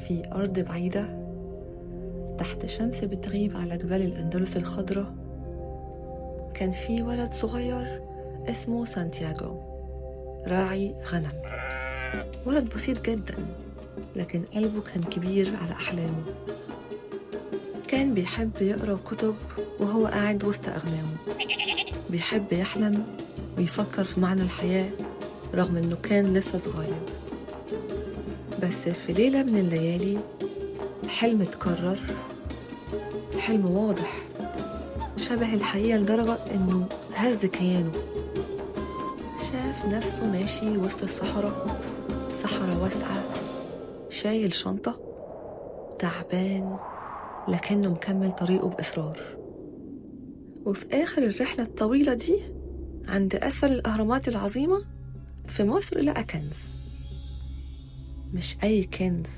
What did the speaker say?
في أرض بعيدة تحت شمس بتغيب على جبال الأندلس الخضراء، كان في ولد صغير اسمه سانتياغو، راعي غنم. ولد بسيط جدا، لكن قلبه كان كبير على أحلامه. كان بيحب يقرأ كتب وهو قاعد وسط أغنامه، بيحب يحلم ويفكر في معنى الحياة رغم إنه كان لسه صغير. بس في ليلة من الليالي حلم اتكرر، حلم واضح شبه الحقيقة لدرجة إنه هز كيانه. شاف نفسه ماشي وسط الصحراء، صحراء واسعة، شايل شنطة، تعبان لكنه مكمل طريقه بإصرار. وفي آخر الرحلة الطويلة دي عند أسفل الأهرامات العظيمة في مصر لقى كنز. مش أي كنز،